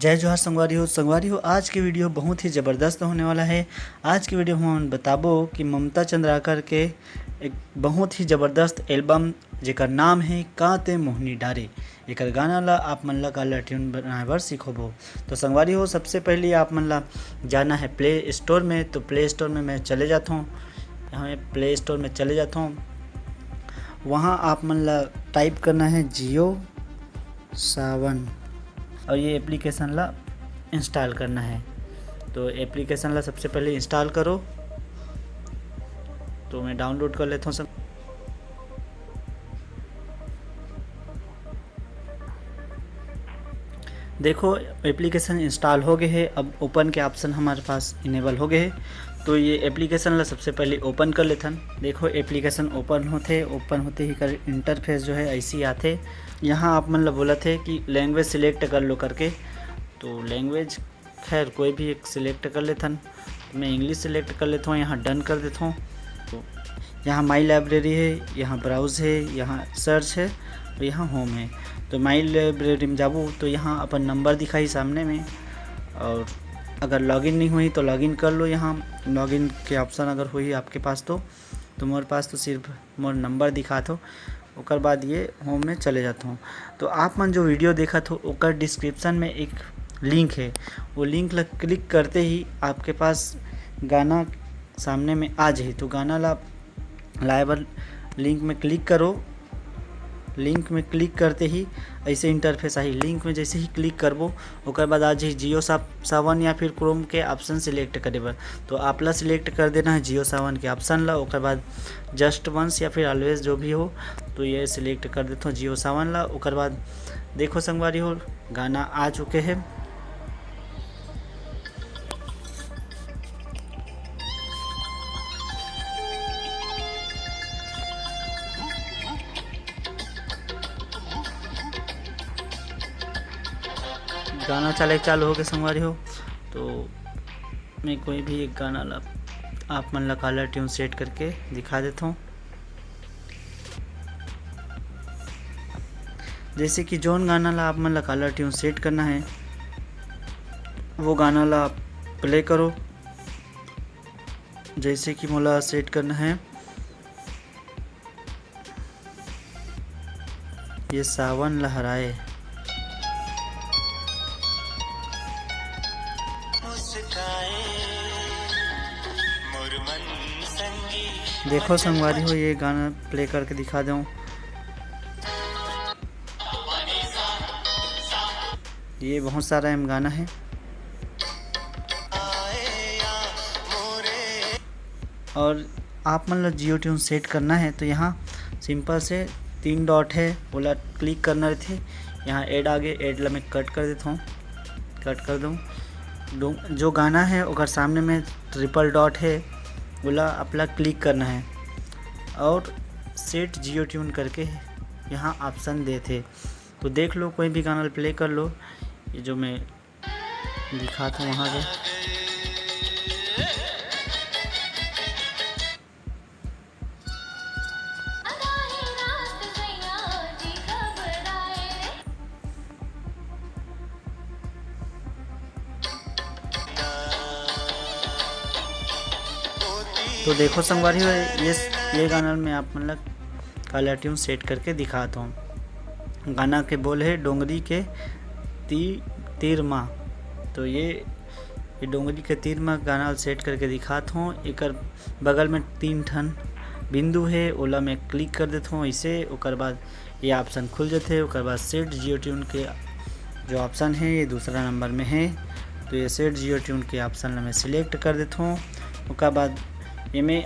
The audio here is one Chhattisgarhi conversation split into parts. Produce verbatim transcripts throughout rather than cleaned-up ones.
जय जोहार संगवारी हो। संगवारी हो, आज के वीडियो बहुत ही ज़बरदस्त होने वाला है। आज के वीडियो में हम बताबो कि ममता चंद्राकर के एक बहुत ही ज़बरदस्त एल्बम, जेकर नाम है का ते मोहनी डारे, एकर गाना ला आप मन ला कालर ट्यून बनाए बर सिखोबो। तो संगवारी हो, सबसे पहले आप मन ला जाना है प्ले स्टोर में। तो प्ले स्टोर में मैं चले जाता हूँ, यहाँ प्ले स्टोर में चले जाता हूँ। वहाँ आप मन ला टाइप करना है जियो सावन और ये एप्लीकेशन ला इंस्टॉल करना है। तो एप्लीकेशन ला सबसे पहले इंस्टॉल करो। तो मैं डाउनलोड कर लेता हूँ सब। देखो, एप्लीकेशन इंस्टॉल हो गए है। अब ओपन के ऑप्शन हमारे पास इनेबल हो गए है। तो ये एप्लीकेशन ला सबसे पहले ओपन कर लेथन। देखो, एप्लीकेशन ओपन होते, ओपन होते ही कर इंटरफेस जो है ऐसी आते। यहाँ आप मन ला बोला थे कि लैंग्वेज सिलेक्ट कर लो करके। तो लैंग्वेज खैर कोई भी एक सिलेक्ट कर लेथन। मैं इंग्लिश सिलेक्ट कर लेता हूँ, यहाँ डन कर देता हूँ। तो यहाँ माई लाइब्रेरी है, यहाँ ब्राउज है, यहाँ सर्च है और यहाँ होम है। तो माई लाइब्रेरी में जाबो तो यहाँ अपन नंबर दिखाई सामने में। और अगर लॉगिन नहीं हुई तो लॉगिन कर लो। यहाँ लॉगिन के ऑप्शन अगर हुई आपके पास तो, तो मोर पास तो सिर्फ मोर नंबर दिखात हो। ओकर बाद ये होम में चले जाता हूँ। तो आप मन जो वीडियो देखत हो ओकर डिस्क्रिप्शन में एक लिंक है, वो लिंक ला क्लिक करते ही आपके पास गाना सामने में आ जाही। तो गाना ला लाए बर लिंक में क्लिक करो। लिंक में क्लिक करते ही ऐसे इंटरफेस आही। लिंक में जैसे ही क्लिक करबो ओकर बाद आ जाही जियो सा-, सावन या फिर क्रोम के ऑप्शन सिलेक्ट करे बर। तो आप ला सिलेक्ट कर देना है जियो सावन के ऑप्शन ला। ओकर बाद जस्ट वंस या फिर ऑलवेज जो भी हो, तो ये सिलेक्ट कर देता हूँ जियो सावन ला। ओकर बाद देखो संगवारी हो, गाना आ चुके हैं। गाना चले चालू हो गए संगवारी हो। तो मैं कोई भी एक गाना ला आप मन ला कालर ट्यून सेट करके दिखा देता हूँ। जैसे कि जोन गाना ला आप मन ला कालर ट्यून सेट करना है, वो गाना ला आप प्ले करो। जैसे कि मोला सेट करना है ये सावन लहराए। देखो संगवारी हो, ये गाना प्ले करके दिखा दूँ। ये बहुत सारा एम गाना है। और आप मन ला जियो ट्यून सेट करना है तो यहाँ सिंपल से तीन डॉट है, ओला क्लिक करना रहते। यहाँ ऐड आगे, ऐड ला मैं कट कर देता हूँ, कट कर दूँ। जो गाना है ओकर सामने में ट्रिपल डॉट है, ओला अपना क्लिक करना है और सेट जियो ट्यून करके यहाँ ऑप्शन देते। तो देख लो, कोई भी गाना प्ले कर लो। ये जो मैं दिखाता हूँ वहाँ पे। तो देखो संगवारी हो, ये ये गाना में आप मतलब कालर ट्यून सेट करके दिखाता हूँ। गाना के बोल है डोंगरी के ती तीर मा। तो ये ये डोंगरी के तीर मा गाना सेट करके दिखात हूँ। एकर बगल में तीन ठन बिंदु है, ओला मैं क्लिक कर देता हूँ इसे। ओकर बाद ये ऑप्शन खुल जाते। ओकर बाद सेट जियो ट्यून के जो ऑप्शन है ये दूसरा नंबर में है। तो ये सेट जियो ट्यून के ऑप्शन ला मैं सिलेक्ट कर देता हूँ। ओकर बाद एमे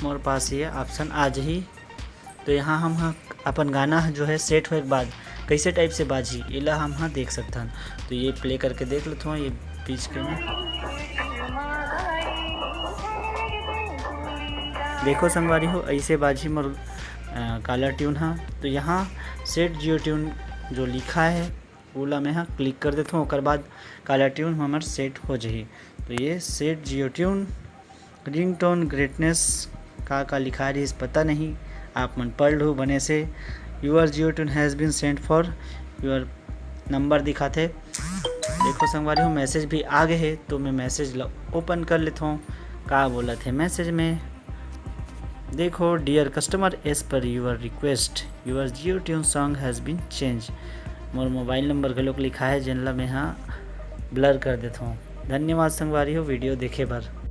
मोर पास ये ऑप्शन आ जाही। तो यहाँ हम ह अपन गाना ह जो है सेट होए के बाद कैसे टाइप से बाजी, एला हम ह देख सकथन। तो ये प्ले करके देख लेथो ये बीच के में। देखो संगवारी हो, ऐसे बाजी मोर कालर ट्यून ह। तो यहाँ सेट जियो ट्यून जो लिखा है ओला मैं ह क्लिक कर देथो, ओकर बाद कालर ट्यून हमर सेट हो जाही। तो ये set Jio tune ringtone greatness का का लिखा रहिस पता नहीं, आप मन पढ़ लू बने से। Your Jio tune has been sent for your number दिखाथे। देखो संगवारी हो, मैसेज भी आ गए हे, तो मैं मैसेज ला ओपन कर लेता हूँ। का बोलत हे मैसेज में, देखो, dear customer, as per your request, your Jio Tune song has been changed। Mor mobile number घलोक लिखा है, जेन ला मैं हा ब्लर कर देता हूँ। धन्यवाद संगवारी हो वीडियो देखे बर।